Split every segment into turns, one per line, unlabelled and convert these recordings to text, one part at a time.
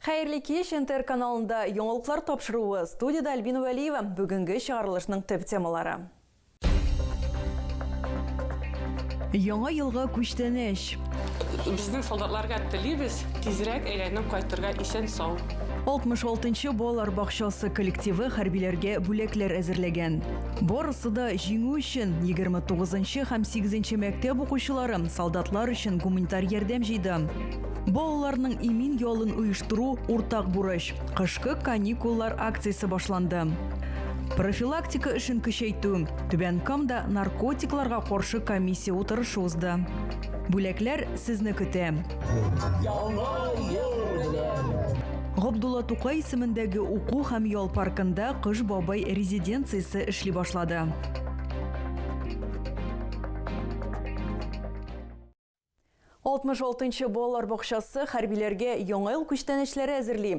Хәерле кич, НТР каналында яңалыклар тапшыруы. Студиядә Альбина Вәлиева. Бүгенге чыгарылышның төп темалары. Яңа елга күчтәнәч.
Безнең солдатларга телибез тизрәк әйләнеп кайтырга исән-сау.
66 нчы балалар бакчасы коллективы хәрбиләргә бүләкләр әзерләгән. Барысы да җиңү өчен! 29 нчы һәм 8 нче мәктәп укучылары солдатлар өчен гуманитар ярдәм җыйды. Балаларның имин ялын оештыру, уртак бурыч. Кышкы каникуллар акциясе башланды. Профилактика эшен көчәйтү. Түбән Камда наркотикларга каршы комиссия утырышы узды. Бүләкләр сезне көтә. Яңа ел белән! Габдулла Тукай исемендәге уку һәм ял паркында Кыш бабай резиденциясе эшли башлады. 66 нчы балалар бакчасы хәрбиләргә Яңа ел күчтәнәчләре әзерли.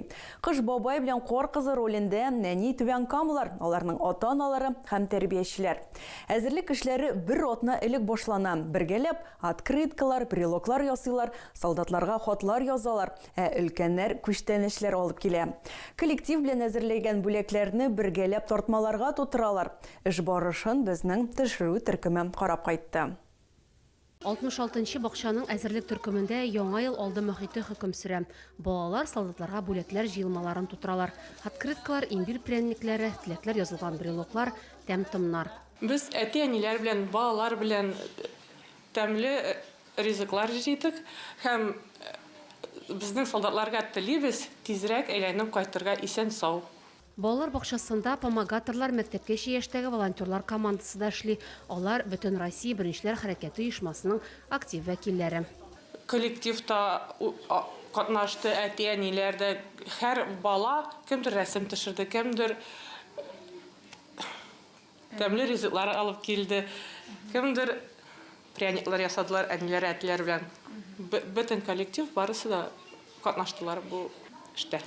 Кыш бабай белән Кар кызы ролендә нәни түбәнкамалар, аларның ата-аналары һәм тәрбиячеләр. Әзерлек эшләре бер атна элек башлана. Бергәләп открыткалар, брелоклар ясыйлар, солдатларга хатлар язалар, ә өлкәннәр күчтәнәчләр алып килә. Коллектив белән әзерләгән бүләкләрне бергәләп тартмаларга тутыралар. Эш барышын безнең төшерү төркеме карап кайтты.
66 нчы бакчаның әзерлек төркемендә Яңа ел алды мохите хөкем сөрә. Балалар солдатларга бүләкләр җыелмаларын тутыралар. Открыткалар, имбирь прәннекләре, теләкләр язылган брелоклар, тәм-томнар.
Без әти-әниләр белән, балалар белән тәмле ризыклар җыйдык һәм безнең солдатларга телибез тизрәк әйләнеп кайтырга исән-сау.
Балалар бакчасында Помогаторлар мәктәпкәчә яшьтәге волонтерлар командасы да эшли. Алар, Бөтенроссия беренчеләр хәрәкәте оешмасының актив вәкилләре.
Коллектив та катнашты, әти-әниләр дә. Һәр бала, кемдер рәсем төшерде, кемдер тәмле ризыклар алып килде, кемдер пряниклар ясадылар әниләр, әтиләр белән. Бөтен коллектив, барысы да катнаштылар бу эштә.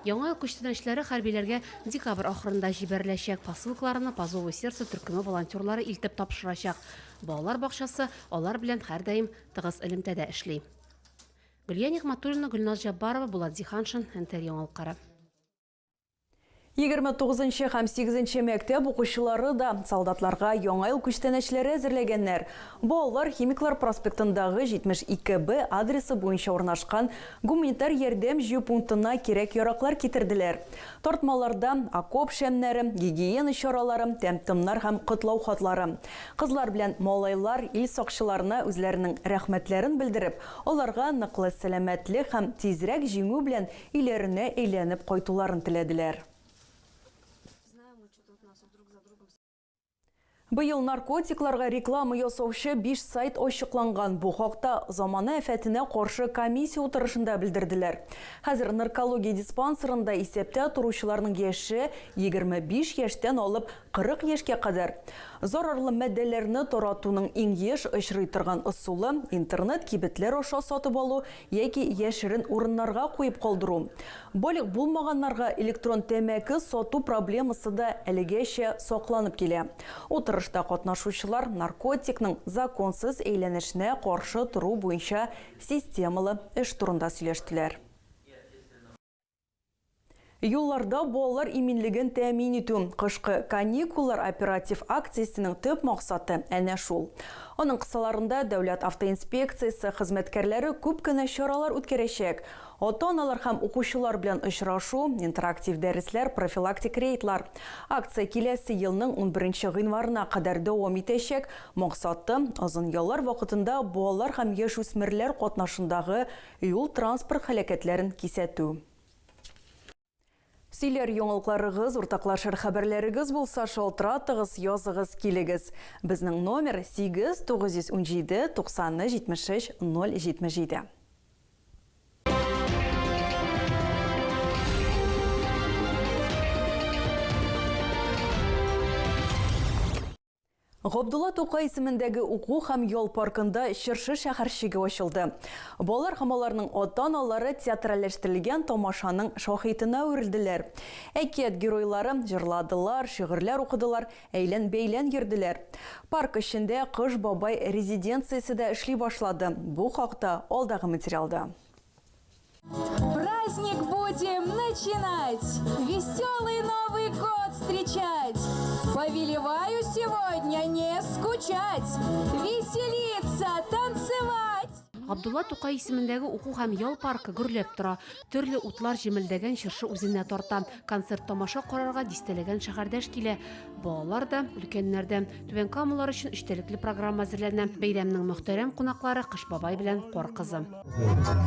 Яңа ел күчтәнәчләре хәрбиләргә декабрь ахырында җибәреләчәк. Посылкаларны По зову сердца төркеме волонтерлары илтеп тапшырачак. Балалар бакчасы алар белән һәрдаим тыгыз элемтәдә эшли. Гөлия Нигъмәтуллина, Гөлназ Җәббарова, Булат Зиһаншин, НТР Яңалыклары.
29 нчы һәм 8 нче мәктәп укучылары да солдатларга Яңа ел күчтәнәчләре әзерләгәннәр. Балалар Химиклар проспектындагы 72 Б адресы буенча урнашкан гуманитар ярдәм җыю пунктына кирәк-яраклар китерделәр. Тартмаларда окоп шәмнәре, гигиена чаралары, тәм-томнар һәм котлау хатлары. Кызлар белән малайлар ил сакчыларына үзләренең рәхмәтләрен белдереп, аларга ныклы сәламәтлек һәм тизрәк җиңү белән Өйләренә әйләнеп кайтуларын теләделәр. Быел наркотикларга реклама ясаучы биш сайт ачыкланган. Бу хакта замана афәтенә каршы комиссия утырышында белдерделәр. Хәзер наркология диспансерында исәптә торучыларның яше 25 яшьтән алып 40 яшькә кадәр. Зарарлы матдәләрне таратуның иң еш очрый торган ысулы, интернет-кибетләр аша сатып алу яки яшерен урыннарга куеп калдыру. Балигъ булмаганнарга электрон тәмәке сату проблемасы да әлегәчә сакланып килә. Утырышта катнашучылар наркотикның законсыз әйләнешенә каршы тору буенча системалы эш турында сөйләштеләр. Юлларда балалар иминлеген тәэмин итү, кышкы каникуллар оператив акциясенең төп максаты әнә шул. Аның кысаларында Дәүләт автоинспекциясе хезмәткәрләре күп кенә чаралар үткәрәчәк. Ата-аналар һәм укучылар белән очрашу, интерактив дәресләр, профилактик рейдлар. Акция киләсе елның унберенче гыйнварына кадәр дәвам итәчәк. Максаты, озын яллар вакытында балалар һәм яшүсмерләр катнашындагы юл-транспорт һәлакәтләрен кисәтү. Сөйләр яңалыкларыгыз, уртаклашыр хәбәрләрегез булса, шалтыратыгыз, языгыз, килегез. Безнең номер 8 917 90 73 077. Габдулла Тукай исемендәге уку һәм ял паркында Чыршы шәһәрчеге ачылды. Балалар һәм аларның ата-аналары театральләштерелгән тамашаның шаһитына әверелделәр. Әкият геройлары җырладылар, шигырьләр укыдылар, әйлән-бәйлән йөрделәр. Парк эчендә Кыш бабай резиденциясе дә эшли башлады. Бу хакта алдагы материалда.
Праздник будем начинать, веселый Новый год встречать. Повелеваю сегодня не скучать, веселиться, танцевать.
Габдулла Тукай исемендәге уку һәм ял паркы гөрләп тора. Төрле утлар җемелдәгән чыршы үзенә тарта. Концерт-тамаша карарга дистәләгән шәһәрдәш килә. Балалар да, өлкәннәр дә. Түбән Камалар өчен эчтәлекле программа әзерләнә. Бәйрәмнең мөхтәрәм кунаклары Кыш бабай белән Кар кызы.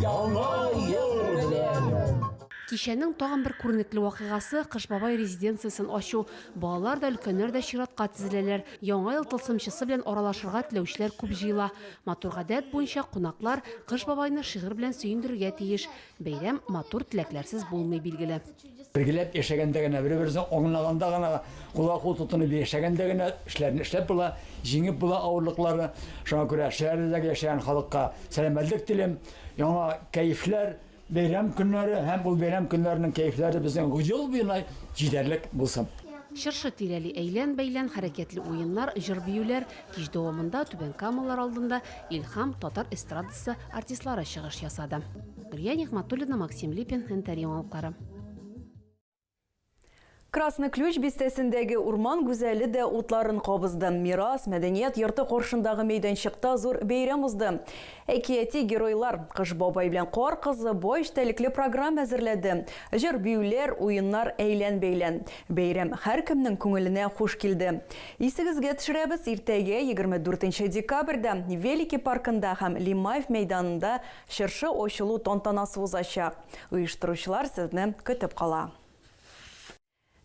Яңа ел белән!
Кичәнең тагын бер күренекле вакыйгасы, Кыш бабай резиденциясен ачу. Балалар да, өлкәннәр дә чиратка тезеләләр. Яңа ел тылсымчысы белән аралашырга теләүчеләр күп җыела. Матур гадәт буенча, кунаклар Кыш бабайны шигырь белән сөендерергә тиеш. Бәйрәм матур теләкләрсез булмый, билгеле.
Бергәләп яшәгәндә генә, бер-беребезне аңлаганда гына, кулга-кул тотынып яшәгәндә генә эшләрне эшләп була, җиңеп була авырлыкларны. Шуңа күрә шәһәрдәге яшәгән халыкка сәламәтлек телим, яңа кәефләр, бәйрәм көннәре һәм ул бәйрәм көннәренең кәефләре безнең ел буена җитәрлек булсын.
Чыршы тирәли әйлән-бәйлән, хәрәкәтле уеннар, җыр-биюләр. Кич дәвамында түбәнкамалылар алдында Илһам татар эстрадасы артистлары чыгыш ясады. Гөлия Нигъмәтуллина, Максим Липин, НТР яңалыклары.
Красный Ключ бистәсендәге урман гүзәле дә утларын кабызды. Мирас мәдәният йорты каршындагы мәйданчыкта зур бәйрәм узды. Әкияти геройлар, Кыш бабай белән Кар кызы бай эчтәлекле программа әзерләде. Җыр-биюләр, уеннар әйлән-бәйлән. Бәйрәм һәркемнең күңеленә хуш килде. Исегезгә төшерәбез, иртәгә, 24 декабрьдә, Велики паркында һәм Лимаев мәйданында Чыршы ачылу тантанасы узачак. Оештыручылар сезне көтеп кала.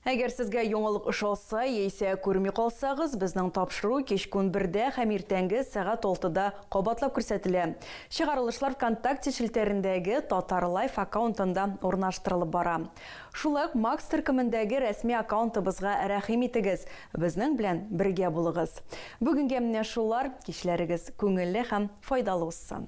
Әгәр сезгә яңалык ошаса яисә күрми калсагыз, безнең тапшыру кичке унбердә һәм иртәнге сәгать алтыда кабатлап күрсәтелә. Чыгарылышлар ВКонтакте челтәрендәге Татар Лайф аккаунтында урнаштырылып бара. Шулай ук Макс төркемендәге рәсми аккаунтыбызга рәхим итегез, безнең белән бергә булыгыз. Бүгенгә менә шулар, кичләрегез күңелле һәм файдалы узсын.